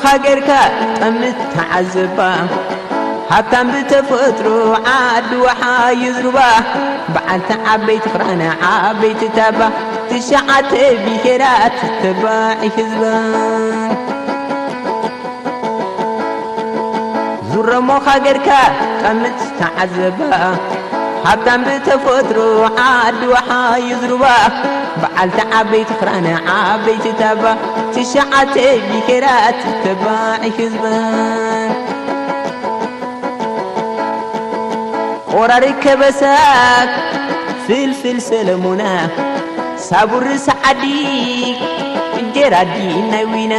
ሃገርካ ጠምት ተዓዘባ። ሃብታም ብተፈጥሮ ዓዲ ወሓዩ ዝሩባ፣ በዓልቲ ዓበይቲ ክራነ ዓበይቲ ታባ፣ ትሽዓተ ብሄራት ተባዒ ህዝባ። ዙረሞ ሃገርካ ጠምት ተዓዘባ። ሃብታም ብተፈጥሮ ዓዲ ወሓዩ ዝሩባ፣ በዓልቲ ዓበይቲ ክራነ ዓበይቲ ታባ፣ ትሽዓተ ብሄራት ተባዒ ህዝባ። ቆራሪ ከበሳ ፍልፍል ሰለሙና፣ ሳቡር ሰዓዲ እንጀራ ዲ ናይ ዊና፣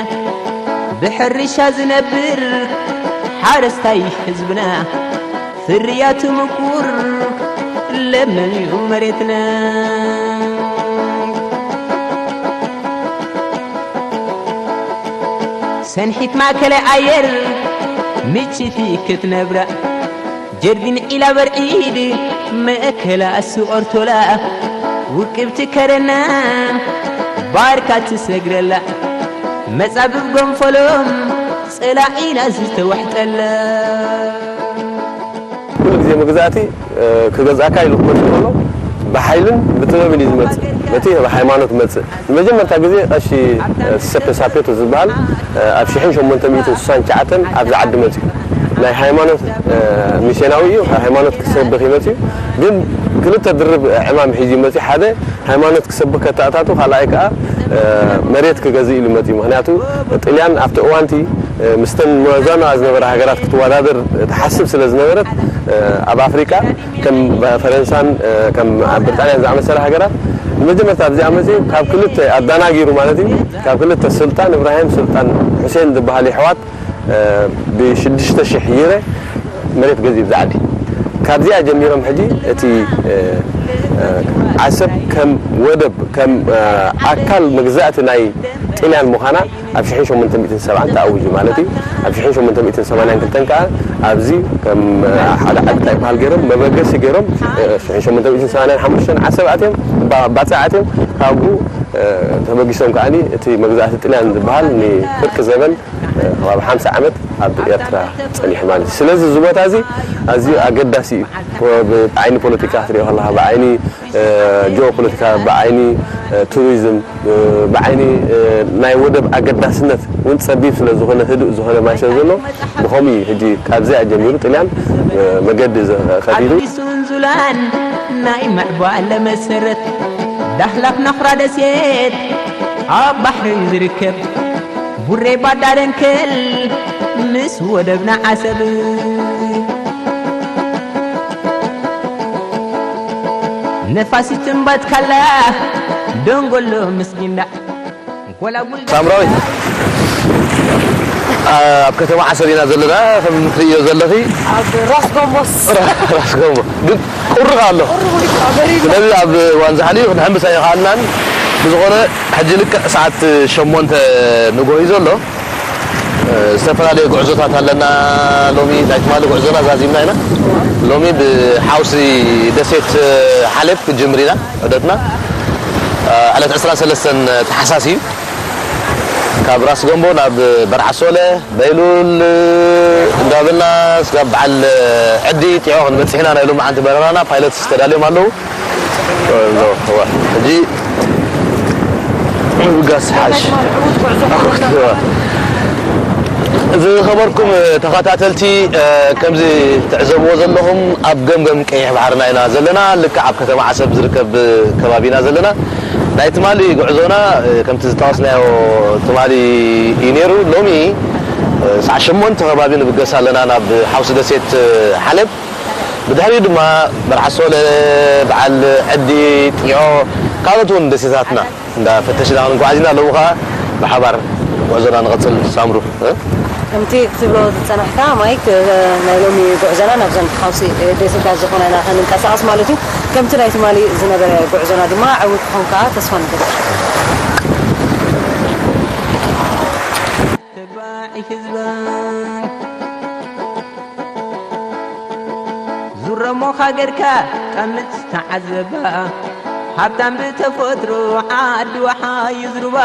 ብሕርሻ ዝነብር ሓረስታይ ህዝብና፣ ፍርያቱ ምቁር ለምለም እዩ መሬትና። ሰንሒት ማእከላይ ኣየር ምችቲ ክትነብራ፣ ጀርዲን ዒላ በርዒድ መእከላ ስቆርቶላ፣ ውቅብቲ ከረና ባርካ ትሰግረላ፣ መጻብብ ጎንፈሎም ጸላኢና ዝተዋሕጠላ። ኩሉ ግዜ መግዛእቲ፣ እ፣ ክገዝኣካ ኢሉ ክመጽእ ከሎ ብሓይልን ብጥበብን እዩ ዝመጽእ። በቲ ብሃይማኖት መጽእ። ንመጀመርታ ግዜ ቀሺ፣ እ፣ ሱሴፔ ሳፔቶ ዝበሃል፣ እ፣ ኣብ ሽሕን ሸሞንተ ሚእትን ስሳን ትሽዓተን ኣብዚ ዓዲ መጽዩ። ናይ ሃይማኖት፣ እ፣ ሚስዮናዊ እዩ። ሃይማኖት ክሰብኽ እዩ መጽዩ። ግን ክልተ ድርብ ዕማም ሒዙ እዩ መጽዩ። ሓደ ሃይማኖት ክሰብኽ ከተኣታቱ፣ ካልኣይ ከኣ፣ እ፣ መሬት ክገዝእ ኢሉ መጽዩ። ምኽንያቱ ጥልያን ኣብቲ እዋንቲ፣ እ፣ ምስተን መዛኖኣ ዝነበራ ሃገራት ክትወዳደር ትሓስብ ስለ ዝነበረት፣ እ፣ ኣብ ኣፍሪቃ ከም ፈረንሳን፣ እ፣ ከም ኣብ ብሪጣንያን ዝኣመሰላ ሃገራት ንመጀመርታ ኣብዚኣ መጽዩ ካብ ክልተ ኣዳናጊሩ ማለት እዩ። ካብ ክልተ ስልጣን እብራሂም ስልጣን ሑሴን ዝበሃል የሕዋት፣ እ፣ ብሽዱሽተ ሽሕ ሊረ መሬት ገዚኡ ብዛ ዓዲ። ካብዚኣ ጀሚሮም ሕጂ እቲ፣ እ፣ እ፣ ዓሰብ ከም ወደብ፣ ከም፣ እ፣ ኣካል መግዛእቲ ናይ ጥልያን ምዃና ኣብ ሽሕን ሸሞንተ ሚእትን ሰብዓን ተኣዊጁ ማለት እዩ። ኣብ ሽሕን ሸሞንተ ሚእትን ሰማንያን ክልተን ከኣ ኣብዚ ከም፣ እ፣ ሓደ ዓዲ እንታይ ይበሃል ገይሮም፣ መበገሲ ገይሮም፣ እ፣ ሽሕን ሸሞንተ ሚእትን ሰማንያን ሓሙሽተን ዓሰብ ኣትዮም፣ ባ-፣ ባጽዕ ኣትዮም፣ ካብኡ፣ እ፣ ተበጊሶም ከኣኒ እቲ መግዛእቲ ጥልያን ዝበሃል ንፍርቂ ዘበን፣ እ፣ ከባቢ ሓምሳ ዓመት ኣብ ኤርትራ ጸኒሑ ማለት እዩ። ስለዚ እዚ ቦታ እዚ ኣዝዩ ኣገዳሲ እዩ። ብ-፣ ብዓይኒ ፖለቲካ ክትሪኦ ከለኻ፣ ብዓይኒ፣ እ፣ ጂኦፖለቲካ፣ ብዓይኒ፣ እ፣ ቱሪዝም፣ እ፣ ብዓይኒ፣ እ፣ ናይ ወደብ ኣገዳስነት እውን ጸቢብ ስለ ዝኾነ፣ ህዱእ ዝኾነ ማይ ስለ ዘሎ፣ ብኸምኡ እዩ ሕጂ ካብዚኣ ጀሚሩ ጥልያን፣ እ፣ መገዲ ዘ-፣ ከፊቱ። ኣዲስ ኡንዙላን ናይ ምዕባለ መሰረት፣ ዳህላክ ናኹራ ደሴት ኣብ ባሕሪ ዝርከብ፣ ቡሬ ባዳ ደንከል ምስ ወደብና ዓሰብ፣ ነፋሲት እምባት ካላ ደንጎሎ ምስ ጊንዳዕ፣ ጎላጉል ሳምራዊት፣ ኣ-፣ ኣብ ከተማ ዓሰብ ኢና ዘለና። ከም ትርእዮ ዘለኺ ኣብ ራስ ጎንቦስ። ራ-፣ ራስ ጎንቦ ግን ቁሩብ ኣሎ። ቁሩብ ኣሎ፣ በሪዱ። ስለዚ ኣብ እዋን ዛሕሊ ክንሕምስ ኣይኸኣልናን። ብዝኾነ ሕጂ ልክዕ ሰዓት ሸሞንተ ንግሆ እዩ ዘሎ። እ፣ ዝተፈላለየ ጉዕዞታት ኣለና። ሎሚ ናይ ትማሊ ጉዕዞና ዛዚምና ኢና። ሎሚ ብሓውሲ ደሴት ሓሌብ ክንጅምር ኢና ዑደትና። እ፣ ዕለት ዕስራን ሰለስተን ተሓሳስ እዩ። ካብ ራስ ጎንቦ ናብ በርዓሶለ፣ በይሉል እንዳበልና እስካብ በዓል ዕዲ ጢዖ ክንበጽሕ ኢና። ናይ ሎማዓንቲ በረራና ፓይለት ተዳልዮም ኣለዉ። ሕጂ ምብጋስ ሓሽ። ዝኸበርኩም ተኸታተልቲ፣ ከምዚ ትዕዘብዎ ዘለኹም ኣብ ገምገም ቀይሕ ባሕርና ኢና ዘለና። ልክዕ ኣብ ከተማ ዓሰብ ዝርከብ ከባቢ ኢና ዘለና። ናይ ትማሊ ጉዕዞና፣ ከምቲ ዝጠቐስናዮ፣ ትማሊ እዩ ነይሩ። ሎሚ፣ ሰዓት ሸሞንተ ከባቢ ንብገስ ኣለና ናብ ሓውሲ ደሴት ሓለብ። ብድሕሪኡ ድማ መርዓሶለ፣ በዓል ዕዲ፣ ጢዖ፣ ካልኦት እውን ደሴታትና እንዳፈተሽና ክንጓዓዝ ኢና። ሎሚ ኸዓ ብሓባር ጉዕዞና ንቐጽል። ሳምሩ፣ እ? ከምቲ ክትብሎ ዝጸናሕካ ማይክ፣ እ፣ ናይ ሎሚ ጉዕዞና ናብዘን ሓውሲ ደሴታት ዝኾና ኢና ክንንቀሳቐስ ማለት እዩ። ከምቲ ናይ ትማሊ ዝነበረ ጉዕዞና ድማ ዕዉት ክኾን ከኣ ተስፋ ንገብር። ተባዒ ህዝባ ዙረሞ ሃገርካ ጠምት ተዓዘባ። ሃብታም ብተፈጥሮ ዓዲ ወሓ ይዝሩባ፣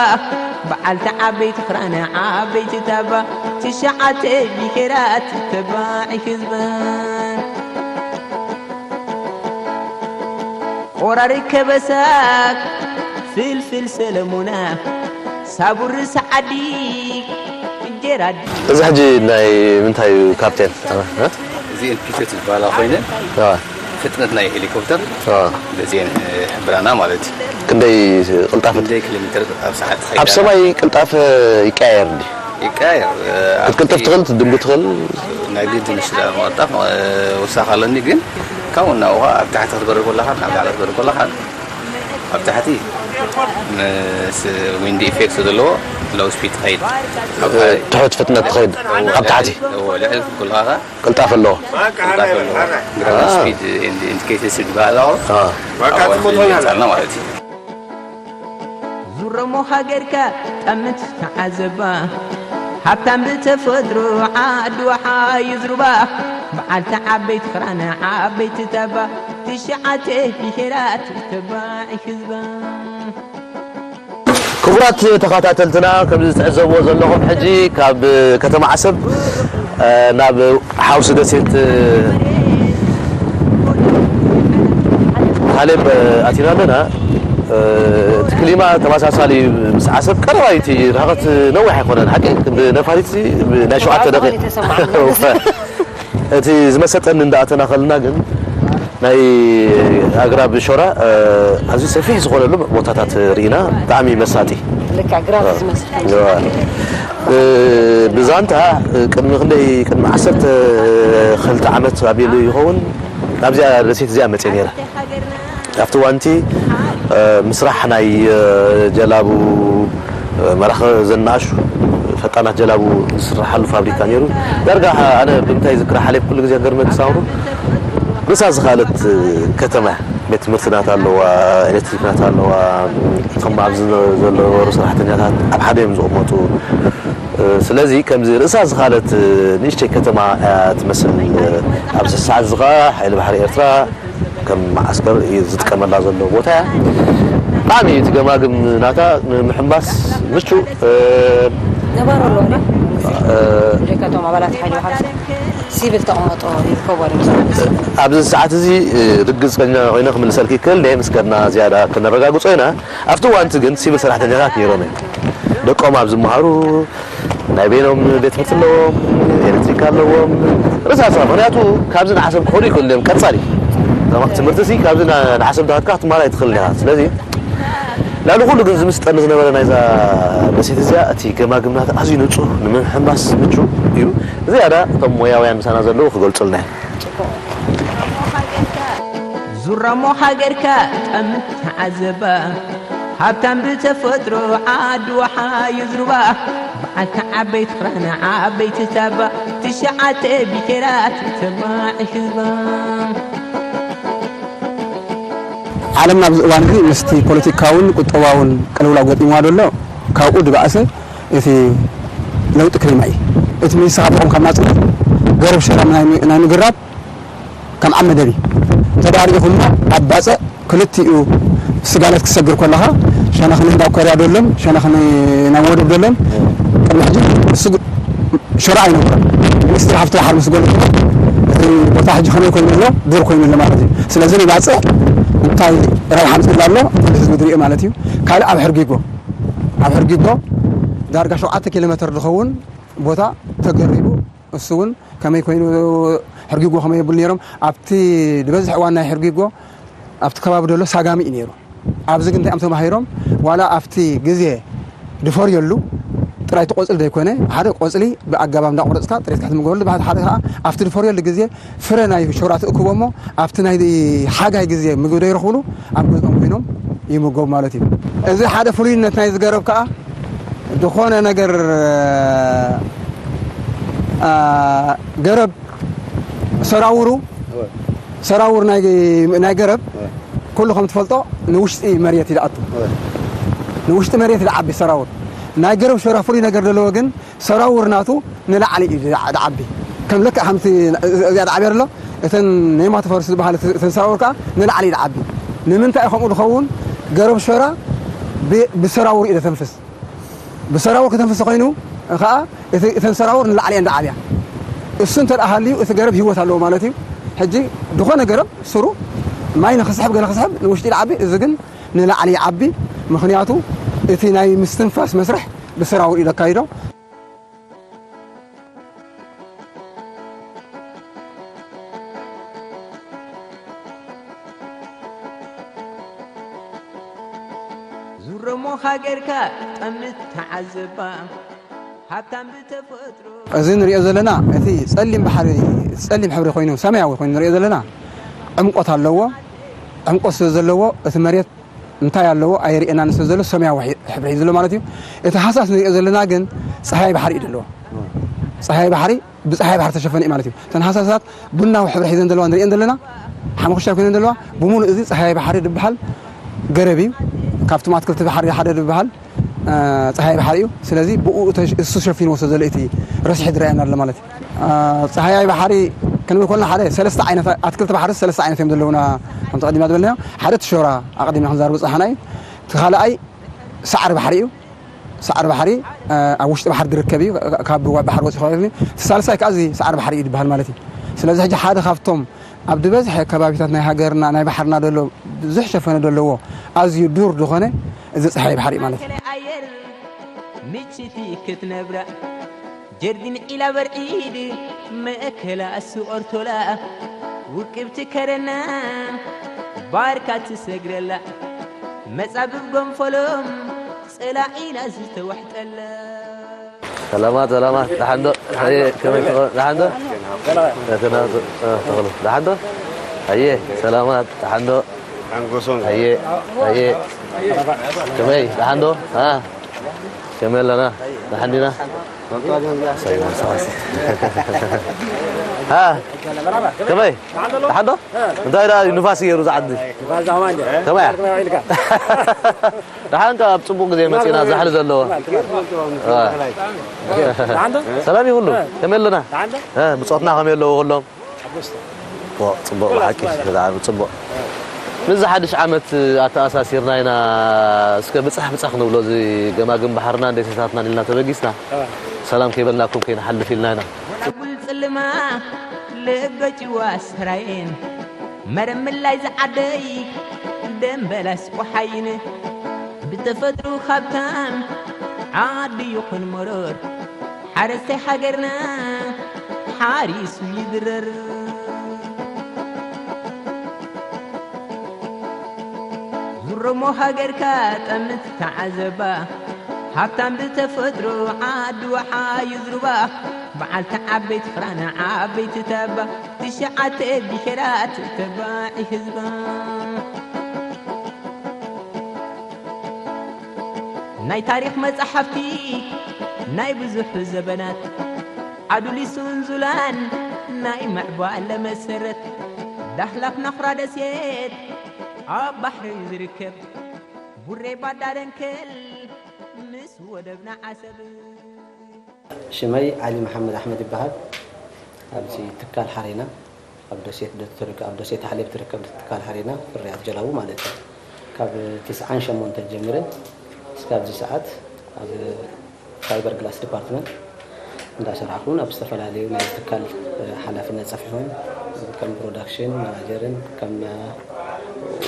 በዓልቲ ዓበይቲ ክራነ ዓበይቲ ታባ፣ ትሽዓተ ብሄራት ተባዕ ህዝበን። ቆራሪ ከበሳ ፍልፍል ሰለሙና፣ ሳቡር ሰዓዲ እንጀራ። እዚ ሕጂ ናይ ምንታይ እዩ ካፕቴን? እ? እዚኤን ፒቶት ዝበሃላ ኮይነን፣ ፍጥነት ናይ ሄሊኮፕተር በዚኤን ይሕብራና ማለት እዩ። ክንደይ ቅልጣፈ? ክንደይ ኪሎ ሜትር ኣብ ሰዓት ትኸይድ? ኣብ ሰማይ ቅልጣፈ ይቀያየር እንዲ? ይቀያየር። ክትቅልጥፍ ትኽእል፣ ትድንጉ ትኽእል። ናይ ግድን ሽዳ ምቕልጣፍ ወሳኺ ኣለኒ፣ ግን ካብኡ እናብኡ ኣብ ታሕቲ ክትበርር ከለኻ፣ ናብ ላዕሊ ክትበርር ከለኻ፣ ኣብ ታሕቲ ምስ ዊንድ ኢፌክት ዘለዎ ሎው ስፒድ ትኸይድ። ትሑት ፍጥነት ትኸይድ። ኣብ ታሕቲ ልዕሊ ክትብል ከለኻ ቅልጣፈ ኣለዎ። ቅልጣፈ ኣለዎ። ግራውንድ ስፒድ ኢንዲኬተርስ ዝበሃል ኣሎ። ኣወንታልና ማለት እዩ። ዙረሞ ሃገርካ ጠምት ተዓዘባ፣ ሃብታም ብተፈጥሮ ዓዲ ወሓ ይዝሩባ፣ በዓልቲ ዓበይቲ ክራነ ዓበይቲ ታባ፣ ትሽዓተ ብሄራት ተባዕ ህዝባ። ክቡራት ተኸታተልትና፣ ከምዚ ትዕዘብዎ ዘለኹም፣ ሕጂ ካብ ከተማ ዓሰብ ናብ ሓውሲ ደሴት ካሌብ ኣቲና ኣለና። እቲ ክሊማ ተመሳሳሊ ምስ ዓሰብ ቀረባ እዩ። እቲ ርሕቀት ነዊሕ ኣይኮነን ሓቂ፣ ክንዲ ነፋሪት ናይ ሸውዓተ ደቂቕ። እቲ ዝመሰጠኒ እንዳኣተና ከለና ግን ናይ ኣግራብ ሾራ ኣዝዩ ሰፊሕ ዝኾነሉ ቦታታት ርኢና፣ ብጣዕሚ መሳጢ። ልክዕ ግራፍ ዝመስል ከም ብዛንታ ቅድሚ ክንደይ፣ ቅድሚ ዓሰርተ ክልተ ዓመት ኣቢሉ ይኸውን፣ ናብዚኣ ደሴት እዚኣ መፅእ ነይረ። ኣብቲ እዋንቲ ምስራሕ ናይ ጀላቡ መራኸ ዘናኣሹ ፈጣናት ጀላቡ ዝስራሓሉ ፋብሪካ ነይሩ። ዳርጋ ኣነ ብምንታይ ዝክራ ሓሌብ ኩሉ ግዜ ገርመ ክሳውሩ ርእሳ ዝኻለት ከተማ እያ። ቤት ትምህርቲ ናታ ኣለዋ፣ ኤሌክትሪክ ናታ ኣለዋ። እቶም ኣብዚ ዘለዉ ሰራሕተኛታት ኣብ ሓደ እዮም ዝቕመጡ። ስለዚ ከምዚ ርእሳ ዝኻለት ንእሽተይ ከተማ እያ ትመስል። ኣብዚ ሰዓት እዚ ኸዓ ሓይሊ ባሕሪ ኤርትራ ከም መዓስከር እዩ ዝጥቀመላ ዘሎ ቦታ እያ። ብጣዕሚ እቲ ገማግም ናታ ንምሕንባስ ምቹ። ነባሮ ኣለዎ ድዩ? ብጀካ እቶም ኣባላት ሓይሊ ባሕሪ ሲቪል ተቐመጦ ይርከቦ ድዩ? ኣብዚ ሰዓት እዚ ርግፀኛ ኮይነ ክምልሰልኪ ይክእል እየ፣ ምስ ከድና ዝያዳ ክነረጋግጾ ኢና። ኣብቲ እዋንቲ ግን ሲቪል ሰራሕተኛታት ነይሮም እዮም። ደቆም ኣብ ዝመሃሩ ናይ በይኖም ቤት ትምህርቲ ኣለዎም፣ ኤሌክትሪክ ኣለዎም። ርእሳ ርእሳ፣ ምኽንያቱ ካብዚ ንዓሰብ ክኸዱ ይኽእሉ እዮም። ቀጻሊ ትምህርቲ ሲ ካብዚ ና-፣ ንዓሰብ እንዳኸድካ ክትመሃር ኣይትኽእልን ኢኻ። ስለዚ ልዕሊ ኩሉ ግን ዝምስጠኒ ዝነበረ ናይዛ ደሴት እዚኣ እቲ ገማግም ናታ ኣዝዩ ንጹህ፣ ንምሕንባስ ምቹእ እዩ። ዝያዳ እቶም ሞያውያን ምሳና ዘለዉ ክገልጹልና እዮም። ዙራሞ ሃገርካ ጠምት ተዓዘባ፣ ሃብታም ብተፈጥሮ ዓዲ ወሓ ይዝሩባ፣ በዓልቲ ዓበይቲ ክራነ ዓበይቲ ታባ፣ ትሽዓተ ብሄራት ተባዕ ህዝባ። ዓለምና ኣብዚ እዋን እዚ ምስቲ ፖለቲካውን ቁጠባውን ቅልውላው ገጢምዋ ዘሎ፣ ካብኡ ድባእሰ እቲ ለውጢ ክሊማ እዩ። እቲ ንስኻ ብኾንካ ማጽናት ገረብ ሸራ ናይ፣ ናይ ምግራብ ከም ዓብ መደብ እዩ። እንተ ደኣ ርኢኹሞ ኣብ ባጽዕ ክልቲኡ ስጋለት ክትሰግር ከለኻ፣ ሸነኽ ንእንዳ ኮርያ ደሎን፣ ሸነኽ ን-፣ ናብ ወደብ ደሎን፣ ቅድሚ ሕጂ ስግ-፣ ሽሮ ኣይነበሮን። ሚኒስትሪ ሃብቲ ባሕሪ ምስ ገለጽዎ፣ እቲ ቦታ ሕጂ ከመይ ኮይኑ ኣሎ? ዱር ኮይኑ ኣሎ ማለት እዩ። ስለዚ ንባጽዕ እንታይ ረብሓ ኣምጺእላ ኣሎ? ኩሉ ህዝቢ ዝርእዮ ማለት እዩ። ካልእ ኣብ ሕርጊጎ፣ ኣብ ሕርጊጎ ዳርጋ ሸውዓተ ኪሎ ሜትር ዝኸውን ቦታ ተገሪቡ፣ እሱ እውን ከመይ ኮይኑ ሕርጊጎ ከመይ የብሉ ነይሮም። ኣብቲ ዝበዝሕ እዋን ናይ ሕርጊጎ ኣብቲ ከባቢ ዘሎ ሳጋሚ እዩ ነይሩ። ኣብዚ ግን እንታይ እዮም ተማሂሮም? ዋላ ኣብቲ ግዜ ድፈርየሉ ጥራይ እቲ ቆጽሊ ዘይኮነ፣ ሓደ ቆጽሊ ብኣገባብ እንዳቆረጽካ ጥሬት ክትምገበሉ፣ ብሓደ ሓደ ከዓ ኣብቲ ድፈርየሉ ግዜ ፍረ ናይ ሸውራ ትእክቦ እሞ፣ ኣብቲ ናይ ሓጋይ ግዜ ምግቢ ዘይረኽብሉ ኣብ ገዝኦም ኮይኖም ይምገቡ ማለት እዩ። እዚ ሓደ ፍሉይነት ናይ ዝገረብ ከዓ ዝኾነ ነገር፣ አ፣ ገረብ ሰራውሩ፣ እወ። ሰራውር ናይ፣ ናይ ገረብ እወ። ኩሉ ከም ትፈልጦ ንውሽጢ መሬት እዩ ዝኣቱ። እወ። ንውሽጢ መሬት እዩ ዝዓቢ ሰራውር። ናይ ገረብ ሸራ ፍሉይ ነገር ዘለዎ ግን ሰራውር ናቱ ንላዕሊ እዩ ዝዓ-፣ ዝዓቢ። ከም ልክዕ ከምቲ እዚኣ ዝዓብያ ዘሎ፣ እተን ኔማቶፈርስ ዝበሃለት እተን ሰራውር ከዓ ንላዕሊ እዩ ዝዓቢ። ንምንታይ ከምኡ ዝኸውን? ገረብ ሸራ ብ- ብሰራውር እዩ ዘተንፍስ። ብሰራውር ክተንፍስ ኮይኑ ከዓ እቲ- እተን ሰራውር ንላዕሊ እየን ዝዓብያ። እሱ እንተ ደኣ ሃልዩ እቲ ገረብ ህይወት ኣለዎ ማለት እዩ። ሕጂ ዝኾነ ገረብ ስሩ ማይ ንክስሕብ ገለ ክስሕብ ንውሽጢ ይዓቢ፣ እዚ ግን ንላዕሊ ይዓቢ። ምኽንያቱ እቲ ናይ ምስትንፋስ መስርሕ ብሰራውር እዩ ዘካይዶ። ዙረሞ ሃገርካ ጠምት ተዓዘባ ሃብታም ብተፈጥሮ እዚ ንሪኦ ዘለና እቲ ጸሊም ባሕሪ፣ ጸሊም ሕብሪ ኮይኑ ሰማያዊ ኮይኑ ንሪኦ ዘለና ዕምቆት ኣለዎ። ዕምቆት ስለ ዘለዎ እቲ መሬት እንታይ ኣለዎ ኣይርእየናን ስለ ዘሎ ሰማያዊ ሕብሪ ሒዙ ኣሎ ማለት እዩ። እቲ ሃሳስ ንሪኦ ዘለና ግን ጸሃያይ ባሕሪ እዩ ዘለዎ። ጸሃያይ ባሕሪ ብጸሃያይ ባሕሪ ተሸፈነ እዩ ማለት እዩ። እተን ሃሳሳት ቡናዊ ሕብሪ ሒዘን ዘለዋ ንሪኤን ዘለና ሓሙኽሽታይ ኮይነን ዘለዋ ብምሉእ እዚ ጸሃያይ ባሕሪ ዝበሃል ገረብ እዩ። ካብቶም ኣትክልቲ ባሕሪ ሓደ ዝበሃል ጸሃያይ ባሕሪ እዩ። ስለዚ ብኡ እሱ ሸፊንዎ ስለ ዘሎ እቲ ረሲሒ ዝረኣየና ኣሎ ማለት እዩ። ጸሃያይ ባሕሪ ክንብል ኮልና ሓደ ሰለስተ ዓይነት ኣትክልቲ ባሕሪ ሰለስተ ዓይነት እዮም ዘለውና። ከምቲ ቀዲምና ዝበልናዮ ሓደ እቲ ሾራ ኣቐዲምና ክንዛርብ ዝጸሓና እዩ። እቲ ካልኣይ ሳዕሪ ባሕሪ እዩ። ሳዕሪ ባሕሪ ኣብ ውሽጢ ባሕሪ ዝርከብ እዩ። ካብ ሩባ ባሕሪ ወፂኡ ኮይኑ እቲ ሳልሳይ ከዓ እዚ ሳዕሪ ባሕሪ እዩ ዝበሃል ማለት እዩ። ስለዚ ሕጂ ሓደ ካብቶም ኣብ ዝበዝሐ ከባቢታት ናይ ሃገርና ናይ ባሕርና ዘሎ ብዙሕ ሸፈነ ዘለዎ ኣዝዩ ዱር ዝኾነ እዚ ፀሓይ ባሕሪ እዩ ማለት እዩ። ኣየር ምችቲ ክትነብራ ጀርዲን ዒላ በርዒድ መእከላ እሱ ኦርቶላ ውቅብቲ ከረና ባርካ ትሰግረላ መጻብብ ጎንፈሎም ጸላዒና ዝተዋሕጠላ ሰላማት ሰላማት ደሓንዶ ኣየ ከመይ ትኾ ደሓንዶ ተናዶ ተኽሉ ደሓንዶ ኣየ ሰላማት ደሓንዶ ሓንጎሶም ኣየ ኣየ ከመይ ደሓንዶ አ ከመይ ኣለና ደሓንዲና አ ከመይ ደሓንዶ እንታይ ደኣ ንፋስ ገይሩ ዝዓዲ ከመይ ደሓን ካብ ጽቡቕ ግዜ መጺና ዛሕሊ ዘለዎ ሰላም ይሁሉ ከመይ ኣለና ብጾትና ከመይ ኣለዎ ኩሎም ጽቡቕ ብሓቂ ብጣዕሚ ጽቡቕ ምዚ ሓድሽ ዓመት ኣተኣሳሲርና ኢና እስከ ብጻሕ ብጻሕ ክንብሎ እዚ ገማግም ባሕርና ደሴታትና ኢልና ተበጊስና ሰላም ከይበልናኩም ከይንሓልፍ ኢልና ኢና ኣጉል ጽልማ ልበጭዋ ስራይን መረም ምላይ ዝዓደይ ደንበላስ ቆሓይን ብተፈጥሮ ሃብታም ዓዲ ይኹን መሮር ሓረስታይ ሃገርና ሓሪሱ ይድረር ዙሮሞ ሃገርካ ጠምት ተዓዘባ ሃብታም ብተፈጥሮ ዓዲ ወሓ ይዝሩባ በዓልቲ ዓበይቲ ፍራና ዓበይቲ ተባ ትሽዓተ ብሄራት ተባዒ ህዝባ ናይ ታሪኽ መጻሕፍቲ ናይ ብዙሕ ዘበናት ኣዱሊስን ዙላን ናይ ምዕባለ መሰረት ዳህላክ ናኹራ ደሴት ኣብ ባሕሪ ዝርከብ ቡሬ ባዳ ደንከል ምስ ወደብና ዓሰብ ሽመይ ዓሊ መሓመድ ኣሕመድ ይበሃል። ኣብዚ ትካል ሓሬና ኣብ ደሴት ትርከብ ኣብ ደሴት ሓሌብ ትርከብ ትካል ሓሬና ፍርያት ጀላቡ ማለት እዩ። ካብ ትስዓን ሸሞንተን ጀሚረ እስካብ እዚ ሰዓት ኣብ ፋይበር ግላስ ዲፓርትመንት እንዳሰራሕኩን ኣብ ዝተፈላለዩ ናይ ትካል ሓላፍነት ፀፊሑን ከም ፕሮዳክሽን ማናጀርን ከም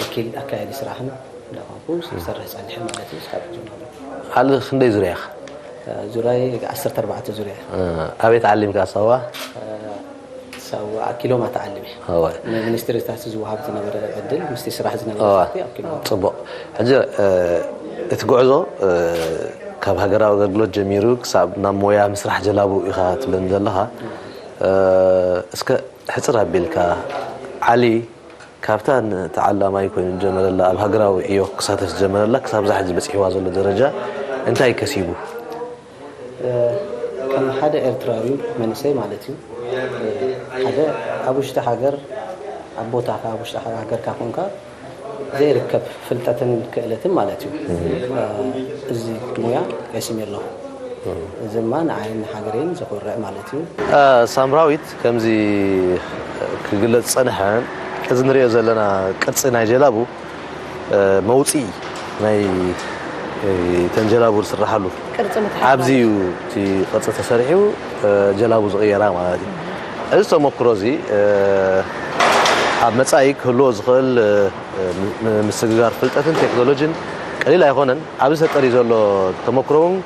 ወኪል ኣካያዲ ስራሕን እንዳኾንኩ ዝሰርሕ ፀኒሐ ማለት እዩ። ስካብ ዝጀመሩ ዓሊ ክንደይ ዙርያ ኢኻ? ዙርያ ዓሰርተ ኣርባዕተ ዙርያ ኣበይ ተዓሊምካ? ሳዋ ሳዋ ኪሎማ ተዓሊመ። ኣዋ ንሚኒስትሪታት ዝወሃብ ዝነበረ ዕድል ምስቲ ስራሕ ዝነበረ ኣዋ ሰዓት ኣብ ኪሎማ ጽቡቕ። ሕጂ እቲ ጉዕዞ ካብ ሃገራዊ ኣገልግሎት ጀሚሩ ክሳብ ናብ ሞያ ምስራሕ ጀላቡ ኢኻ ትብለኒ ዘለኻ። እስከ ሕጽር ኣቢልካ ዓሊ ካብታ ተዓላማይ ኮይኑ ዝጀመረላ ኣብ ሃገራዊ ዕዮ ክሳተፍ ዝጀመረላ ክሳብ እዛ ሕጂ በጺሕዋ ዘሎ ደረጃ እንታይ ከሲቡ? ከም ሓደ ኤርትራዊ መንእሰይ ማለት እዩ ሓደ ኣብ ውሽጢ ሃገር ኣብ ቦታኻ ኣብ ውሽጢ ሃገርካ ኮንካ ዘይርከብ ፍልጠትን ክእለትን ማለት እዩ። እዚ ሙያ ቀሲመ ኣለኹ። እዚ ድማ ንዓይን ንሃገረይን ዘኹርዕ ማለት እዩ። ሳምራዊት ከምዚ ክግለጽ ዝጸንሐ እዚ ንሪኦ ዘለና ቅርጺ ናይ ጀላቡ መውፅኢ ናይ ተን ጀላቡ ዝስራሓሉ ኣብዚ እዩ እቲ ቅርፂ ተሰሪሑ ጀላቡ ዝቕየራ ማለት እዩ። እዚ ተመክሮ እዚ ኣብ መፃኢ ክህልዎ ዝኽእል ምስግጋር ፍልጠትን ቴክኖሎጂን ቀሊል ኣይኮነን። ኣብዚ ተጠሪ ዘሎ ተመክሮ እውን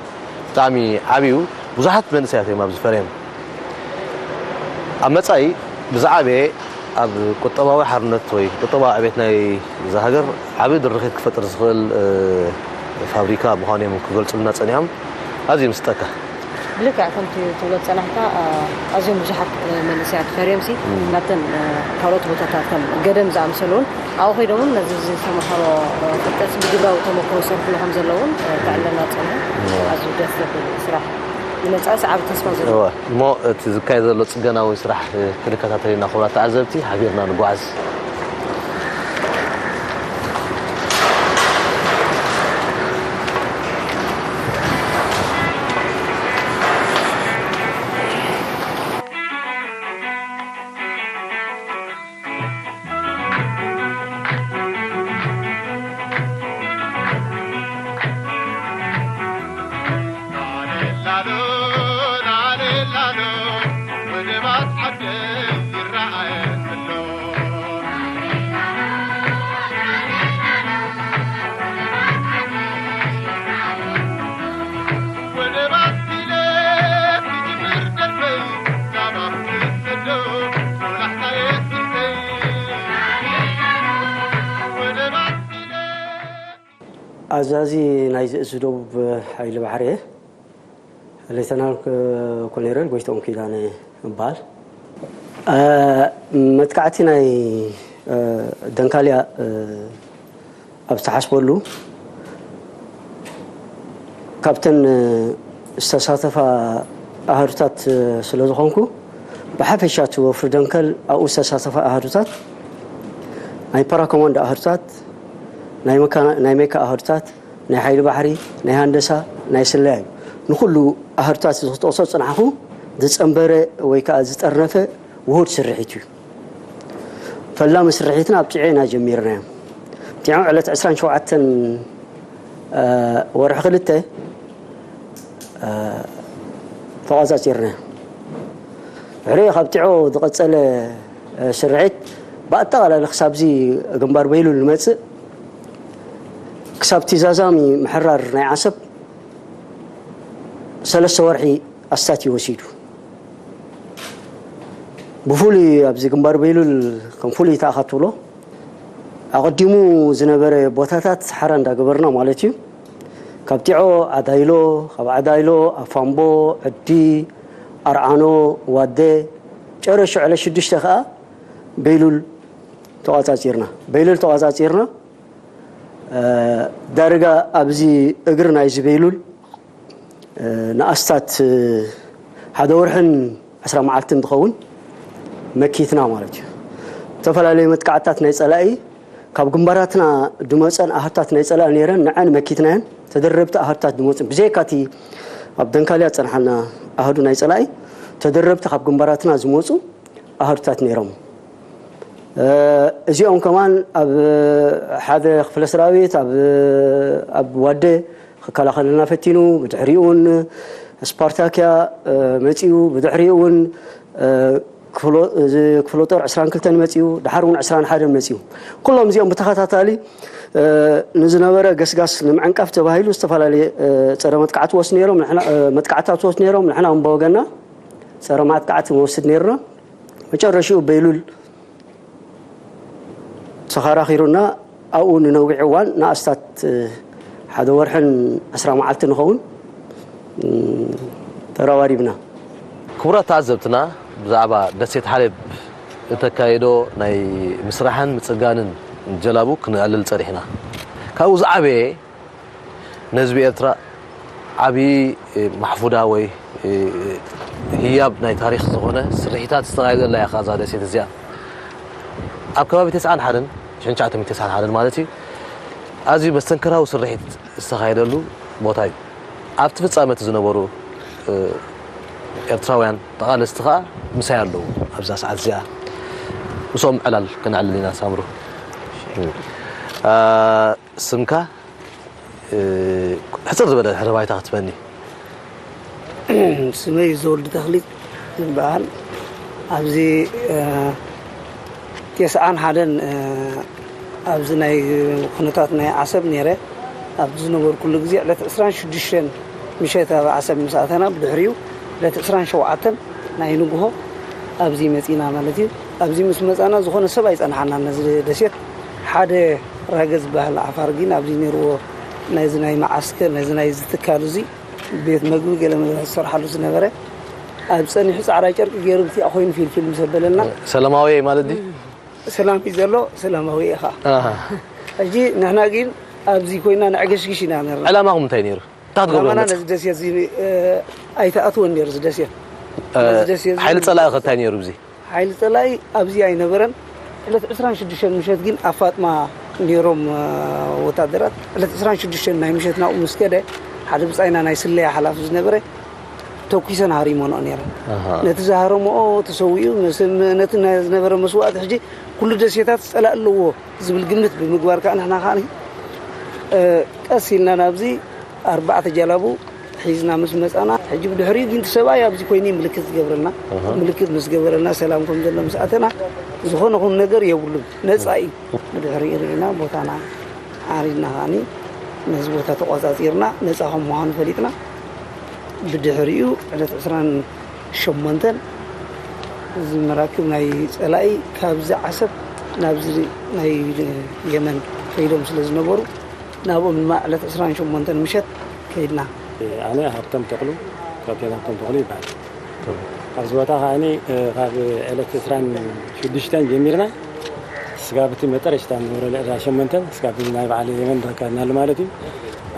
ብጣዕሚ ዓብዩ። ብዙሓት መንእሰያት እዮም ኣብዚ ፈርዮም። ኣብ መጻኢ ብዝዓበየ ኣብ ቁጠባዊ ሓርነት ወይ ቁጠባዊ ዕቤት ናይ እዛ ሃገር ዓቢ ድርኺት ክፈጥር ዝኽእል ፋብሪካ ምዃኑ እዮም ክገልጹልና ጸኒሖም። ኣዝዩ ምስጠካ። ብልክዕ ከምቲ ትብሎ ጸናሕካ ኣዝዮም ብዙሓት መንእሰያት ፈርዮም ሲ ናብተን ካልኦት ቦታታት ከም ገደም ዝኣምሰሉ እውን ኣብኡ ከይዶም እውን ነዚ ዝተምሃሮ ፍልጠት ብግብራዊ ተመክሮ ይሰርሕሉ ከም ዘለዉ እውን ክዕለልና ጸኒሑ። ኣዝዩ ደስ ዘብል ስራሕ። ንመጻኢ ሰዓቢ ተስፋ ዘሎ። እሞ እቲ ዝካየድ ዘሎ ጽገናዊ ስራሕ ክንከታተል ኢና። ክቡራት ተዓዘብቲ፣ ሓቢርና ንጓዓዝ። ኣዛዚ ናይዚ እዚ ደቡብ ሓይሊ ባሕሪ እየ። ሌተናል ኮሎኔል ጎይትኦም ኪዳነ እበሃል። መጥቃዕቲ ናይ ደንካልያ ኣብ ዝተሓስበሉ ካብተን ዝተሳተፋ ኣሃዱታት ስለ ዝኾንኩ ብሓፈሻ እቲ ወፍሪ ደንከል ኣብኡ ዝተሳተፋ ኣሃዱታት ናይ ፓራኮማንዶ ኣሃዱታት ናይ ሜካ ኣሃዱታት ናይ ሓይሊ ባሕሪ፣ ናይ ሃንደሳ፣ ናይ ስለያ እዩ። ንኹሉ ኣህርታት እዚ ክጠቕሶ ዝጸናሕኹ ዝጸንበረ ወይ ከኣ ዝጠርነፈ ውሁድ ስርሒት እዩ። ፈላሚ ስርሒትና ኣብ ጢዖ ኢና ጀሚርናዮ። ጢዖ ዕለት ዕስራን ሸውዓተን ወርሒ ክልተ ተቖጻጺርናዮ። ድሕሪኡ ካብ ጢዖ ዝቐጸለ ስርሒት ብኣጠቓላሊ ክሳብዚ ግንባር በይሉል ንመጽእ ክሳብ እቲ ዛዛሚ ምሕራር ናይ ዓሰብ ሰለስተ ወርሒ ኣስታት እዩ ወሲዱ። ብፍሉይ ኣብዚ ግንባር በይሉል ከም ፍሉይ ተኣኻ ትብሎ ኣቐዲሙ ዝነበረ ቦታታት ሓራ እንዳገበርና ማለት እዩ። ካብ ጢዖ ዓዳይሎ፣ ካብ ዓዳይሎ ኣፋምቦ፣ ዕዲ፣ ኣርዓኖ፣ ዋደ፣ ጨረሹ ዕለት ሽዱሽተ ከኣ በይሉል ተቋጻጺርና። በይሉል ተቋጻጺርና ዳርጋ ኣብዚ እግሪ ናይዚ በይሉል ንኣስታት ሓደ ወርሕን ዕስራ መዓልትን ዝኸውን መኪትና ማለት እዩ። ዝተፈላለዩ መጥቃዕትታት ናይ ጸላኢ ካብ ግንባራትና ዝመጸን ኣሃዱታት ናይ ጸላኢ ነይረን ንዐን መኪትናየን ተደረብቲ ኣሃዱታት ዝመጹ ብዘይካ እቲ ኣብ ደንካልያ ዝጸንሓና ኣሃዱ ናይ ጸላኢ ተደረብቲ ካብ ግንባራትና ዝመጹ ኣሃዱታት ነይሮም። እዚኦም ከማን ኣብ ሓደ ክፍለ ሰራዊት ኣብ ዋደ ክከላኸለልና ፈቲኑ ብድሕሪኡ እውን ስፓርታኪያ መፂኡ ብድሕሪኡ እውን ክፍለ ጦር ዕስራን ክልተን መፂኡ ድሓር እውን ዕስራን ሓደን መፂኡ ኩሎም እዚኦም ብተኸታታሊ ንዝነበረ ገስጋስ ንምዕንቃፍ ተባሂሉ ዝተፈላለየ ፀረ መጥቃዕቲ ወስ ነይሮም መጥቃዕታት ወስ ነይሮም ንሕና እውን በወገና ፀረ ማጥቃዕቲ ንወስድ ነይርና መጨረሽኡ በይሉል ተኸራኺሩና ኣብኡ ንነዊሕ እዋን ንኣስታት ሓደ ወርሕን ዕስራ መዓልቲ ንኸውን ተረባሪብና። ክቡራት ተዓዘብትና ብዛዕባ ደሴት ሓሌብ እተካየዶ ናይ ምስራሕን ምፅጋንን ጀላቡ ክንዕልል ፀሪሕና። ካብኡ ዝዓበየ ንህዝቢ ኤርትራ ዓብዪ ማሕፉዳ ወይ ህያብ ናይ ታሪክ ዝኾነ ስርሒታት ዝተኻየደላ እያ እዛ ደሴት እዚኣ። ኣብ ከባቢ ተስዓን ሓደን ሽሕን ትሽዓተ ሚእትን ተስዓን ሓደን ማለት እዩ ኣዝዩ መስተንክራዊ ስርሒት ዝተኻየደሉ ቦታ እዩ። ኣብቲ ፍጻመ እቲ ዝነበሩ ኤርትራውያን ተቓለስቲ ከኣ ምሳይ ኣለዉ ኣብዛ ሰዓት እዚኣ ምስኦም ዕላል ክነዕልል ኢና ሳምሩ። ስምካ ሕፅር ዝበለ ሕረ ባይታ ክትበኒ። ስመይ ዘወልድ ተኽሊት ዝበሃል። ኣብዚ ተስዓን ሓደን ኣብዚ ናይ ኩነታት ናይ ዓሰብ ነይረ። ኣብዚ ዝነበርኩሉ ግዜ ዕለት ዕስራን ሽዱሽተን ምሸት ኣብ ዓሰብ ምስ ኣተና፣ ብድሕሪኡ ዕለት ዕስራን ሸውዓተን ናይ ንግሆ ኣብዚ መፂና ማለት እዩ። ኣብዚ ምስ መፃና ዝኾነ ሰብ ኣይፀንሓና። ነዚ ደሴት ሓደ ራገ ዝበሃል ዓፋር ግን ኣብዚ ነይርዎ፣ ነዚ ናይ መዓስከር፣ ነዚ ናይ ዝትካል እዚ ቤት መግቢ ገለ መለ ዝሰርሓሉ ዝነበረ፣ ኣብ ፀኒሑ ፃዕዳ ጨርቂ ገይሩ ብቲኣ ኮይኑ ፊልፊል ምስ ኣበለና። ሰላማዊ ማለት ድዩ? ሰላም እዩ ዘሎ፣ ሰላማዊ ኢኻ። ሕጂ ንሕና ግን ኣብዚ ኮይና ንዕገሽግሽ ኢና ነርና። ዕላማኹም እንታይ ነይሩ? እንታይ ክትገብሩ? ነዚ ደሴት እዚ ኣይተኣትወን ነይሩ። እዚ ደሴት ሓይሊ ፀላኢ ከ እንታይ ነይሩ? እዚ ሓይሊ ፀላኢ ኣብዚ ኣይነበረን። ዕለት ዕስራን ሽዱሽተን ምሸት ግን ኣብ ፋጥማ ነይሮም ወታደራት። ዕለት ዕስራን ሽዱሽተን ናይ ምሸት ናብኡ ምስ ከደ፣ ሓደ ብፃይና ናይ ስለያ ሓላፊ ዝነበረ ተኩሰን ሃሪሞንኦ ነይረን። ነቲ ዝሃረምኦ ተሰዊኡ፣ ነቲ ዝነበረ መስዋእቲ ሕጂ ኩሉ ደሴታት ፀላእ ኣለዎ ዝብል ግምት ብምግባር ከዓ ንሕና ከዓ ቀስ ኢልና ናብዚ ኣርባዕተ ጀላቡ ሒዝና ምስ መፃና፣ ሕጂ ብድሕሪኡ ግን እቲ ሰብኣይ ኣብዚ ኮይኑ ምልክት ዝገብረልና። ምልክት ምስ ገበረልና ሰላም ከም ዘሎ ምስ ኣተና፣ ዝኾነ ኹን ነገር የብሉን፣ ነፃ እዩ። ብድሕሪኡ ርኢና ቦታና ዓሪድና ከዓኒ ነዚ ቦታ ተቆፃፂርና ነፃ ከም ምዃኑ ፈሊጥና፣ ብድሕሪኡ ዕለት ዕስራን ሸሞንተን እዚ መራክብ ናይ ፀላኢ ካብዚ ዓሰብ ናብዚ ናይ የመን ከይዶም ስለ ዝነበሩ ናብኦም ድማ ዕለት ዕስራን ሸሞንተን ምሸት ከይድና። ኣነ ሃብቶም ተኽሉ፣ ካፕቴን ሃብቶም ተኽሉ ይበሃል። ኣብዚ ቦታ ከዓኒ ካብ ዕለት ዕስራን ሽዱሽተን ጀሚርና ስጋብ እቲ መጠረሽታ ንብሎ ዕለት ሸሞንተን ስጋብ ናይ በዓል የመን ረካብናሉ ማለት እዩ።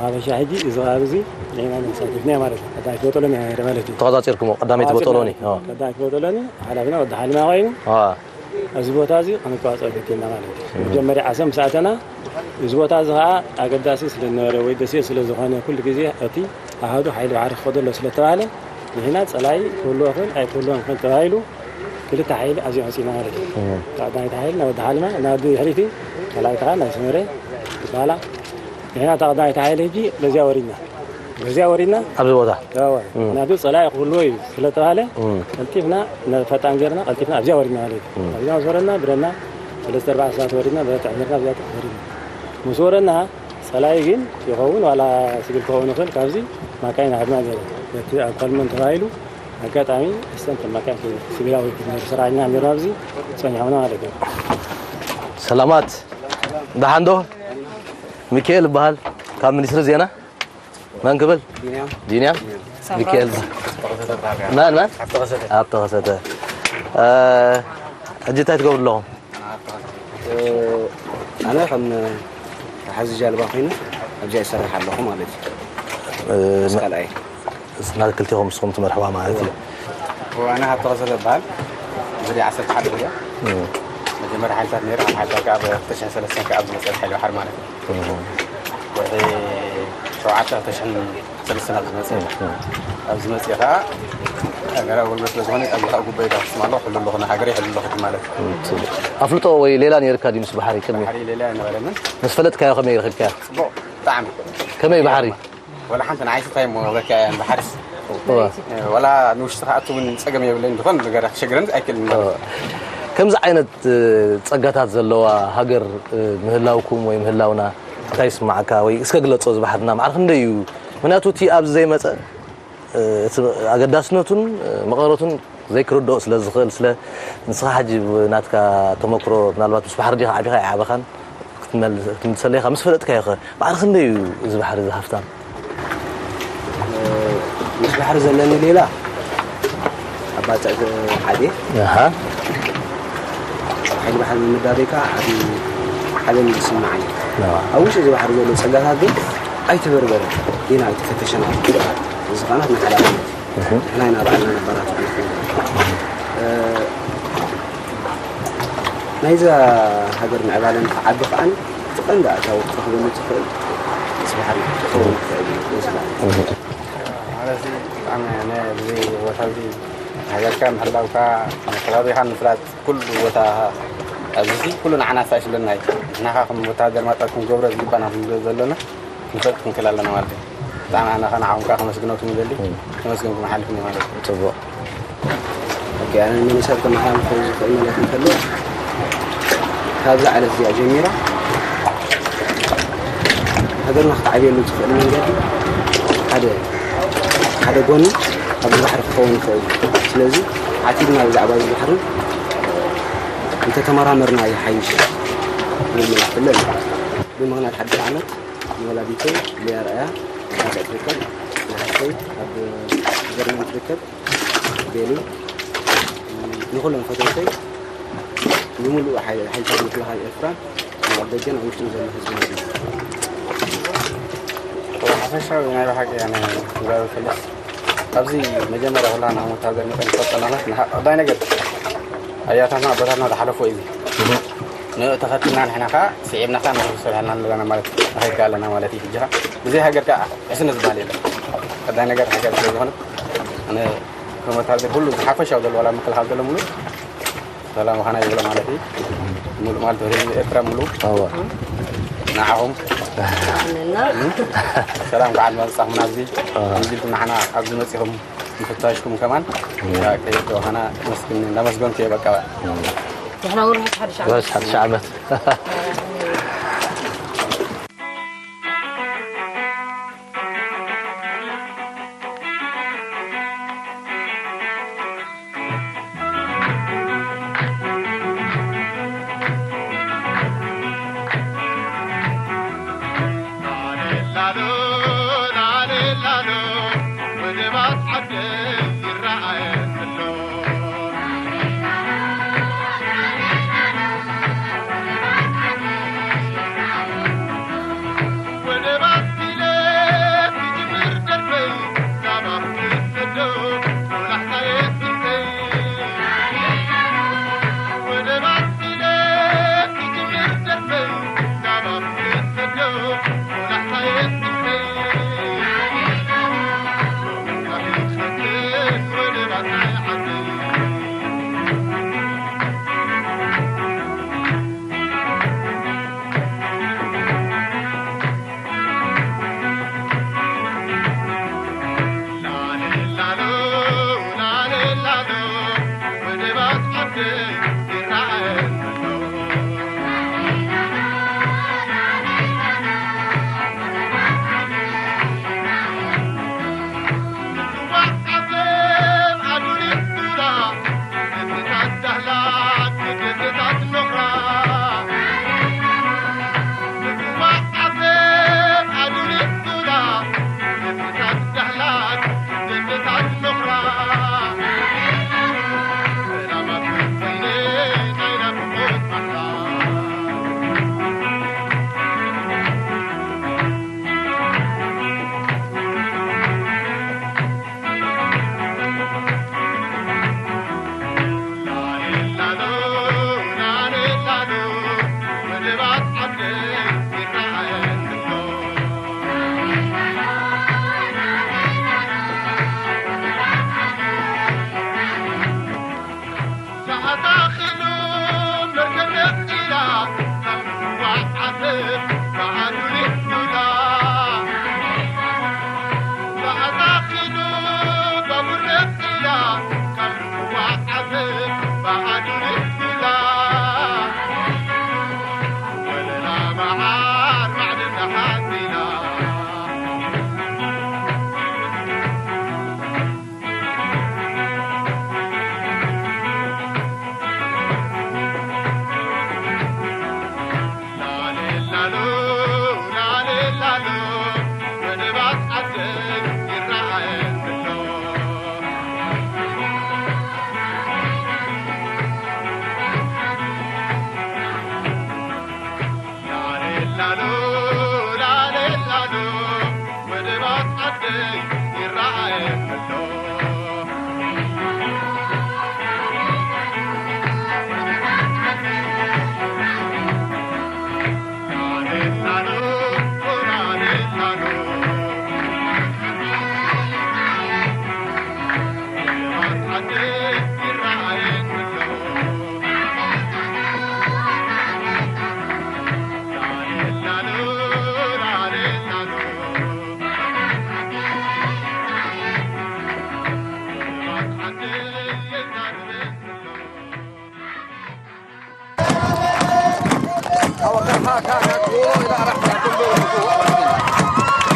ሓበሻ ሕጂ እዚ ከባቢ እዚ ንሕና ነሳቲፍና ማለት እዩ። ቀዳማይ ቦጦሎኒ ማለት እዩ። ተቆጻጺርኩሞ ቀዳመይቲ ቦጦሎኒ። ቀዳማይ ቦጦሎኒ ሓላፍና ወዲ ሓልማ ኮይኑ ኣብዚ ቦታ እዚ ክንቆጻጸር ፈቲና ማለት እዩ። መጀመርያ ዓሰብ ምስ ኣተና እዚ ቦታ እዚ ከዓ ኣገዳሲ ስለ ዝነበረ ወይ ደሴት ስለ ዝኾነ ኩሉ ግዜ እቲ ኣሃዱ ሓይሊ ባሕሪ ክኸደሎ ስለ ተባህለ ንሕና ጸላኢ ክህልዎ ይኽእል ኣይክህልዎን ይኽእል ተባሂሉ ክልተ ሓይሊ ኣዝዩ ኣውፂና ማለት እዩ። ቀዳማይቲ ሓይሊ ናይ ወዲ ሓልማ ናይ ወዲ ድሕሪቲ ካልኣይቲ ከዓ ናይ ሰመረ ይበሃላ። ንሕና እታ ቀዳማይቲ ሓይሊ ሕጂ በዚያ ወሪድና በዚያ ወሪድና ኣብዚ ቦታ ናቱ ፀላኢ ክህልዎ እዩ ስለተባሃለ ቀልጢፍና ፈጣን ገርና ቀልጢፍና ኣብዚያ ወሪድና ማለት እዩ። ኣብዚያ ምስ ወረድና ብረና ሰለስተ ኣርባዕተ ሰባት ወሪድና ብረት ዕምርና ኣብዚያ ወሪድና ምስ ወረድና ፀላኢ ግን ይኸውን ዋላ ስግል ክኸውን ይኽእል ካብዚ ማካይን ሃድማ ገይረ በቲ ኣብ ኮልመን ተባሂሉ ኣጋጣሚ እስተን ተማካይን ሲቪላዊ ሰራሕተኛ ነይሩ ኣብዚ ፀኒሖምና ማለት እዩ። ሰላማት ደሓን ዶ? ሚካኤል እበሃል ካብ ሚኒስትሪ ዜና። መን ክብል? ቢንያም። ቢንያም? ሚካኤል። መን መን? ሃብተ ከሰተ። ሕጂ እንታይ ትገብሩ ኣለኹም? ኣነ ከም ሓዚ ጃልባ ኮይኑ ኣብዚኣ ይሰርሕ ኣለኹ ማለት እዩ። ምስ ካልኣይ ስና ክልቲኹም ንስኹም ትመርሕዋ ማለት እዩ። ኣነ ሃብተ ከሰተ እበሃል። እዚ ዓሰርተ ሓደ እያ። መጀመርያ ሓይልታት ነይሩ፣ ካብ ሓይልታት ከዓ ብ ክልተ ሽሕን ሰለስተን ከዓ ኣብ ዝመፀ ሓይሊ ባሕሪ ማለት እዩ። ወርሒ ሸውዓተ ክልተ ሽሕን ሰለስተን ኣብ ዝመፀ እዩ። ኣብ ዝመፀ ከዓ ሃገራዊ ኣገልግሎት ስለ ዝኾነ ኣብዚ ከዓ ጉባኤ ጋር ክስማ ኣለኹ፣ ሕሉ ኣለኹ፣ ንሃገረይ ሕሉ ኣለኹ ማለት እዩ። ኣፍልጦ ወይ ሌላ ነይርካ ድዩ ምስ ባሕሪ ቅድሚ? ባሕሪ ሌላ ኣይነበረንን። ምስ ፈለጥካዮ ከመይ ረኺብካዮ? ፅቡቕ፣ ብጣዕሚ። ከመይ ባሕሪ? ወላ ሓንቲ ንዓይሲ እንታይ እሞ ክብለካ እየ፣ ባሕሪስ እወ። ወላ ንውሽጢ ክኣቱ እውን ፀገም የብለይን፣ ዝኾነ ነገር ክሸግረኒ ኣይክእልን ማለት እዩ። ከምዚ ዓይነት እ፣ ጸጋታት ዘለዋ ሃገር እ፣ ምህላውኩም ወይ ምህላውና እንታይ ይስምዓካ? ወይ እስከ ግለጾ፣ እዚ ባሕርና ማዕረ ክንደይ እዩ? ምኽንያቱ እቲ ኣብዚ ዘይመጸ እ፣ እቲ ኣገዳስነቱን እ፣ መቐረቱን ዘይክርድኦ ስለ ዝኽእል፣ ስለ ንስኻ ሕጂ ብ-፣ ናትካ ተመክሮ ምናልባት ምስ ባሕሪ ዲኻ ዓቢኻ ኣይዓበኻን ክትመል-፣ ክትምልሰለይ ኢኻ። ምስ ፈለጥካዮ ኸ ማዕረ ክንደይ እዩ እዚ ባሕሪ እዚ ሃፍታም? ምስ ባሕሪ ዘለኒ ሌላ ኣብ ባጽዕ ዓብየ ኣሃ። ኣብ ሓይሊ ባሕሪ ምምዳበይ ከዓ ዓብዪ ሓበን እዩ ዝስምዓኒ። ኣዋ። ኣብ ውሽጢ እዚ ባሕሪ ዘሎ ጸጋታት ግን ኣይተበርበረን፣ ጌና ኣይተፈተሸን ኣሎ። እዚ ኸዓ ናይ ሓላፍነት እዩ። ንሕና ኢና ባዕልና ነባራት ንኾን። እ፣ ናይዛ ሃገር ምዕባለን ክዓቢ ከዓኒ እቲ ቀንዲ ኣታዊ ክትረኽበሉ ትኽእል እዚ ባሕሪ ክኸውን ይኽእል እዩ። እዚ ማለት እዩ። ማለት እዚ ብጣዕሚ ኣነ ኣብዚ ቦታ እዚ ሃገርካ ምሕላውካ፣ ከባቢኻ ምፍላጥ፣ ኩሉ ቦታ ኣብዚ ኩሉ ንዓና ኣሳሽለና እዩ። ንሕና ኸዓ ከም ወታደር ማጣት ክንገብሮ ዝግባና ክንገብሮ ዘለና ክንፈልጥ ክንክእል ኣለና ማለት እዩ። ብጣዕሚ ኣነ ኸዓ ንዓኹም ከዓ ከመስግነኩም ይደሊ። ከመስገንኩም ሓልፍኒ ማለት እዩ። ጽቡቕ። ኦኬ፣ ኣነ ንመንእሰያት ከመሓላልፎ ዝኽእል መልእኽቲ እንተሎ፣ ካብዛ ዕለት እዚኣ ጀሚራ ሃገርና ክትዓብየሉ ትኽእል መንገዲ ሓደ ሓደ ጎኒ ኣብዚ ባሕሪ ክኸውን ይኽእል እዩ። ስለዚ ዓቲብና ብዛዕባ እዚ ባሕርን እንተተመራመርና ይሓይሽ ዝብል መልእኽቲ ኣለኒ። ብምኽንያት ሓድሽ ዓመት ንወላዲተይ ሊያ ርኣያ ኣብ ትርከብ፣ ንሓፍተይ ኣብ ጀርመን ትርከብ ቤሊ፣ ንኹሎም ፈተውተይ፣ ንምሉእ ሓይ-፣ ሓይልታት ምክልኻል ኤርትራን ኣብ ደገን ኣብ ውሽጥን ዘሎ ህዝቢ። ሓፈሻዊ ናይ ብሓቂ ኣነ ግንዛበ ክልስ ኣብዚ መጀመርያ ኩላና ኣብ ወታደር መጠን ዝፈጠናላት ንሓ-፣ ቀዳይ ነገር ኣያታትና ኣቦታትና ዝሓለፎ እዩ። ንኡ ተኸትልና ንሕና ከዓ ስዒብና ከዓ ንሰርሐልና ኣለና ማለት ንኸይድ ኣለና ማለት እዩ። ሕጂ ከዓ ብዘይ ሃገር ከዓ ሕስነት ዝበሃል የለን። ቀዳይ ነገር ሃገር ስለ ዝኾነ ኣነ ከም ወታደር ኩሉ ዝሓፈሻዊ ዘሎ ዋላ ምክልኻል ዘሎ ሙሉ ሰላም ምዃና ይብሎ ማለት እዩ። ሙሉ ማለት ወደ ኤርትራ ሙሉ እወ። ንዓኹም ኣነና ሰላም ከዓ መጻኹም ናብዚ። እወ። ከምዚ ኢልኩም ንዓና ኣብዚ መጺኹም ምፍታሽኩም ከማን እወ። ከይዶ ኻና መስግን እንዳመስገንኩ እየ በቃ። ንሕና እውን ርሑስ ሓድሽ ዓመት። ርሑስ ሓድሽ ዓመት።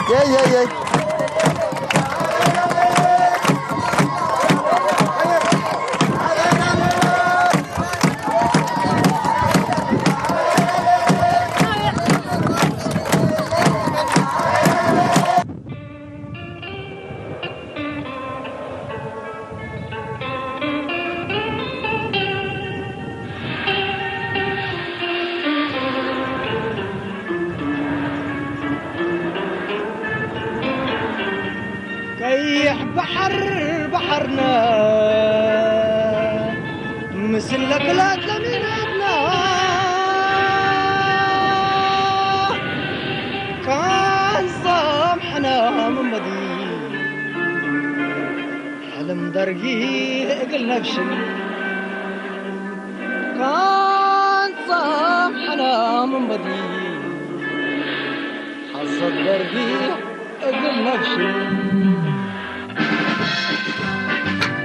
Yey, yey, yey. ቀይሕ ባሕር ባሕርና ምስ ለክላት ለሚናትና ካን ጸምሕና መንበዲ ሕልም ደርጊ እግል ነፍሽን ካን ጸምሕና መንበዲ ሓሰት ደርጊ እግል ነፍሽን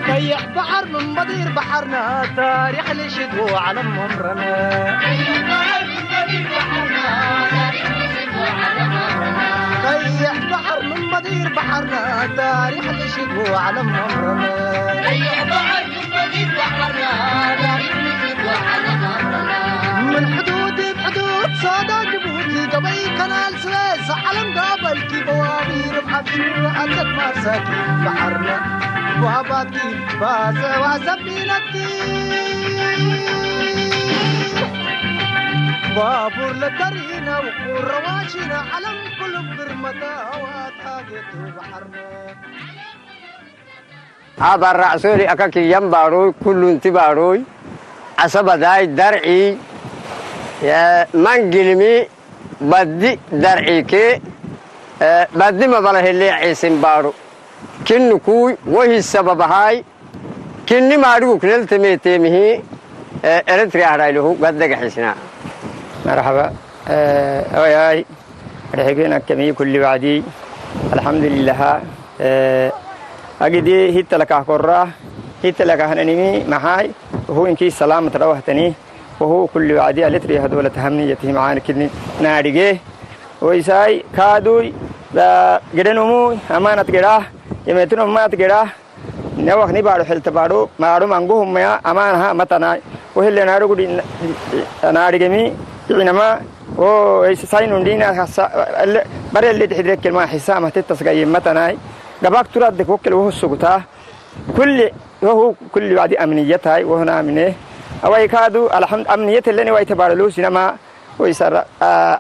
ቀይሕ ባሕር ምን በዲር ባሕርና ታሪኽ ልሽት ዓለም መምረና ቀይሕ ባሕር ምን በዲር ባሕርና ታሪኽ ልሽት ዓለም መምረና من حدود بحدود صودا جيبوتي قبي كنال سويس عالم قابل كي بوابير بحبيب عزت ماساكي بحرنا وهباتي باسوا سفينتي بابور لدرينا وقور رواشينا علم كل برمتا واتاقت بحرنا Abarra asoli aka kiyyan baaroy, kullunti baaroy, asabadaay, dar'i, mangilmi, baddi dar'i ke, baddi mabala helle isin baaro. Kinnu kuy, wohi sababahay, kinni maaduguk nel teme temihi, Eritrea harayluhu gadda gaxisna. Marhaba, awayay, rexegen akkami kulli wa'di, alhamdulillah. Agidi hitta lakah korra, hitta lakah nanimi mahay, hu inki salamat rawahtani, hu kulli wa'di alitri hadola tahamni yatihim aana kidni nadige. Oisai kadui da gedanumu amanat geda, yemetun amanat geda. Nawak ni baro helta baro, maro mangu humya amana ha matanai. Ohille naru gudi nadigemi inama o sai nundina hasa bare le dihidre kelma hisama tetas gaye matanai. Gabak turat de kokkel wo suguta. Kulli wo kulli wadi amniyatai wo namine. Awai kadu alhamd amniyat leni wai tabaru sinama. Oisara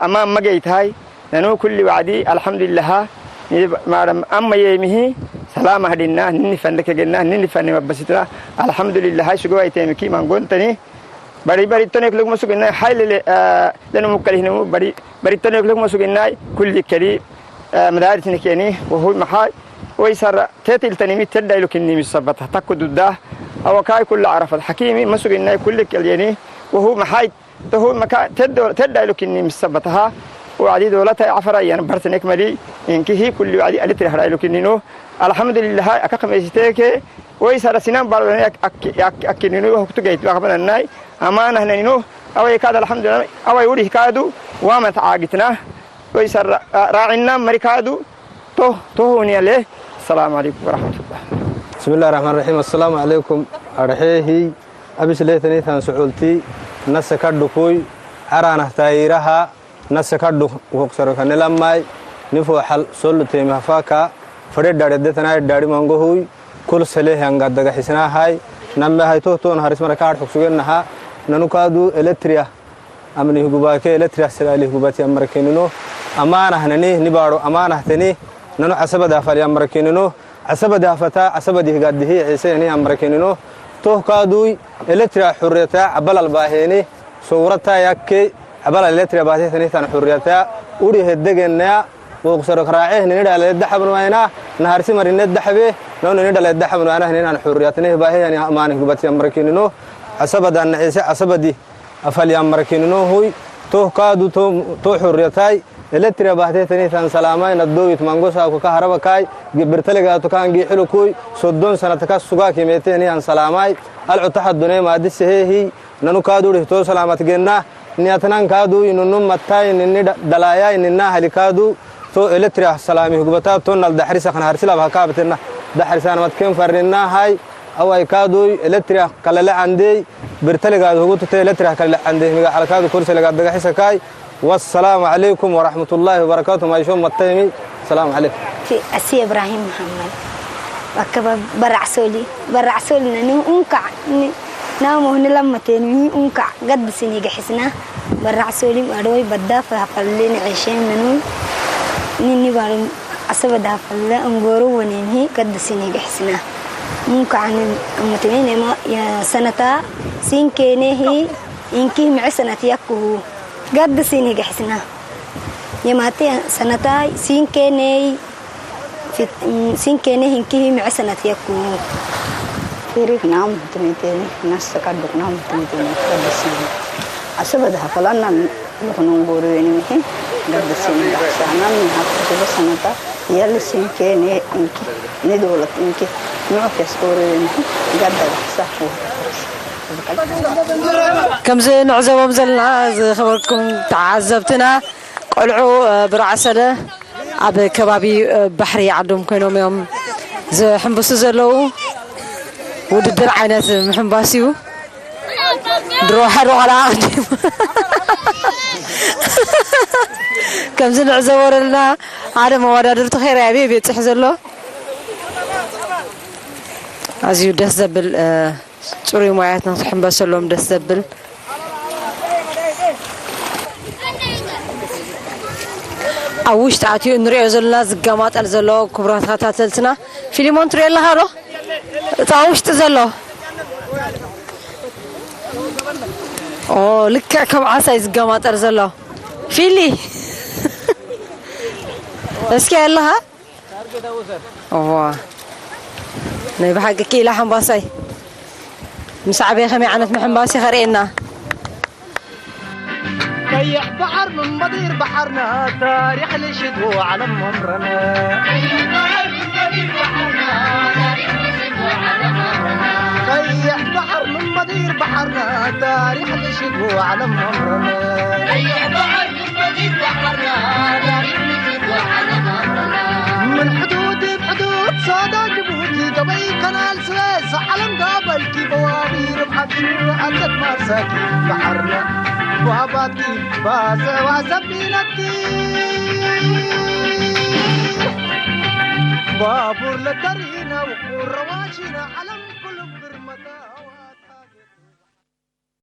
ama magaytai. Nanu kulli wadi alhamdulillah. Ni maram amma yemihi salama hadinna ni fandake genna ni fandi mabasitra. Alhamdulillah sugo ai temiki mangontani. Bari bari tonek lugma suginna haylele lanu mukkalihnu bari bari tonek lugma suginna kulli kali madarit nikeni wo hu mahay. Oisara tetil tanimi tedda ilukinni misabata takududda. Awakai kulli arafat hakimi masuginna kulli kaliyeni wo hu mahay. Tohu maka teddo tedda ilukinni misabataha. Wadi dolata afara yan bartanek mali inki hi kulli wadi alitri hara ilukinnino. Alhamdulillah aka khamesiteke. Oisara sinan baro akkinino huktu gaitu akabananai. Amana hananino. Awai kad alhamdulillah awai uri kadu. Wama taagitna. Oisara ra'inna marikadu. To to huniale. Assalamu alaikum warahmatullah. Bismillah rahman rahim. Assalamu alaikum. Arhehi abis letani tan su'ulti nasa kaddu kuy arana tayiraha nasa kaddu woksaro kanelammai nifo hal sollu temi hafaka fare dare detana dari mangohui kul sele hanga daga hisna hai namme hai to ton haris mara kad hoksugenna ha nanu kadu eletria amni hugubake eletria sirali hugubati ammarkenino amana hanani nibaro amana tani nanu asaba dafali ammarkenino asaba dafata asaba dihgadihi ese yani ammarkenino to kadui eletria hurreta abal albaheni sowrata yakke abal eletria bate tani tan hurreta uri hedegena woksaro karae ni dale dahabnu ayna naharsi marine dahabe no ni dale dahabnu ayna ni an hurriyat ne bahe yani amani hugubati ammarkenino asaba dan ese asaba di afali ammarkenino hui to kadu to to hurriyatai eletria bahte tani tan salamai nadowit mangosa ko ka haraba kai gibir talega to kan gi hilukui soddon sanata ka suga kimete ni an salamai al utahadune madis hehi nanu kaduri to salamat genna Niatnan kadu inunum matai nini da-, dalaya inina halikadu to eletria salami hugbata to nal dahrisa kan harsila bhaka betena dahrisa namat ken farnina hai awai kadu eletria kalala ande birtele gadu hugutu te eletria kalala ande miga alkadu kurse lega daga hisakai. Wassalamu alaikum warahmatullahi wabarakatuh. Maishon mataymi. Salam alaikum. Fi Asi Ibrahim Muhammad. Wakaba Barasoli. Barasoli nanu unka ni Namo hni lammateen mi unka gadd sini gaxisna. Barra solim adoi badda fa hafallen ishen nanu nini barum asabada hafalla angoro wani mi gadd sini gaxisna. Munka ani amutini nema ya sanata sin kene hi inki mi sanat yakku gadd sini gaxisna. Yamate sanata sin kene Fit-, mm, sin kene hinki hi mi'e sanat yakku. Firik nam tini tini, nas sakaduk nam tini tini, kadisini. Asaba da hafalan nan luknun guru ini mihi, gadisini. Sana mi hakku suba sanata, yali sin kene inki, ni dolat inki, mi'e kes guru ini, gadda sahu. ከምዚ ንዕዘቦም ዘለና ዝኸበርኩም ተዓዘብትና ቆልዑ ብርዓሰለ ኣብ ከባቢ ባሕሪ ዓዶም ኮይኖም እዮም ዝሕምብሱ ዘለዉ። ውድድር ዓይነት ምሕንባስ እዩ። ድሮ ሓደ ቆልዓ ኣቐዲሙ። ከምዚ ንዕዘቦ ዘለና ሓደ መወዳድርቲ ከይረኣየ ኣበይ በፂሑ ዘሎ። ኣዝዩ ደስ ዘብል፣ እ፣ ጽሩይ ሞያትና ክትሕንበሰሎም ደስ ዘብል። ኣብ ውሽጢ ኣትዩ እንሪኦ ዘለና ዝገማጠል ዘሎ ክቡራት ተኸታተልትና፣ ፊሊሞን ትሪኦ ኣለኻ ዶ? እቲ ኣብ ውሽጢ ዘሎ። ኦ፣ ልክዕ ከም ዓሳ እዩ ዝገማጠል ዘሎ። ፊሊ፣ እስኪ ኣለኻ? እዋ፣ ናይ ብሓቂ ክኢላ ሓምባሳይ ምስ ዓበየ ከመይ ዓይነት ምሕንባስ እዩ ከርእየና። ቀይሕ ባሕር ምን መዲር ባሕርና ታሪኽ ልሽት ዓለም መምረና። ቀይሕ ባሕር ምን መዲር ባሕርና ታሪኽ ልሽት ዓለም መምረና። من حدود بحدود سودا جيبوتي دبي كنال سويس عالم قابل كي بوابير بحبير أتت مارساكي بحرنا باباتي بازوا سفينتي بابور لترينا وقور رواشنا علم